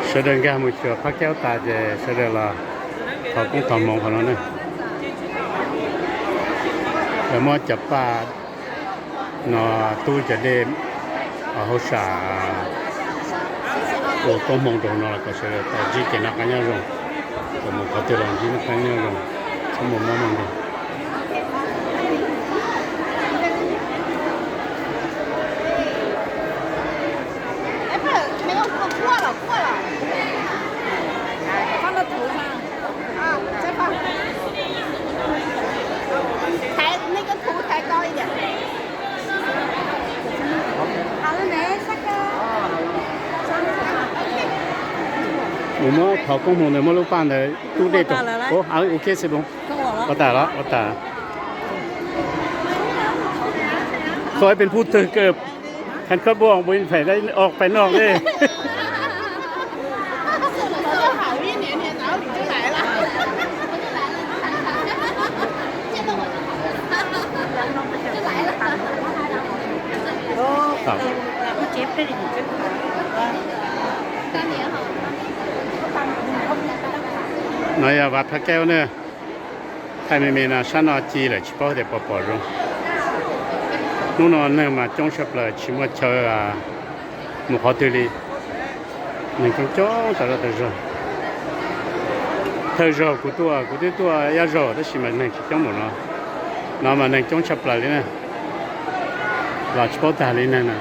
Sawv daws nkag mus xyuas Phab Kaub tas ces sawv daws los thov koob thov hmoov qhov no ne. Lawv muab cov paj no tub cov dej hauj sam ua koob hmoov rau no los kom sawv daws tau ntsib kev noj qab nyob zoo, kom mus qhov twg los ntsib noj qab nyob zoo, txhob muaj mob muaj nkeeg. Mus muab thov koob hmoov ntawd muab lub paj ntawd tub dej rau. Ok, ua tas los ua tas. Koj peb pub twg kawg, kheev koj puas ua pem noj li. No yog Vaj Phab Kaub ne. Thaij me me no, sab no ci lawm tsis paub tias puas pom zoo. Hnub no neeg mas coob tshaj plaws tsis muaj chaw mus qhov twg li. Neeg coob coob tas zog tas zog. Thawj zaug kuv tuaj kuv twb tuaj ib zaug tab sis mas neeg tsis coob npaum no. No mas neeg coob tshaj plaws li na. Los tsis paub tag li neeg na.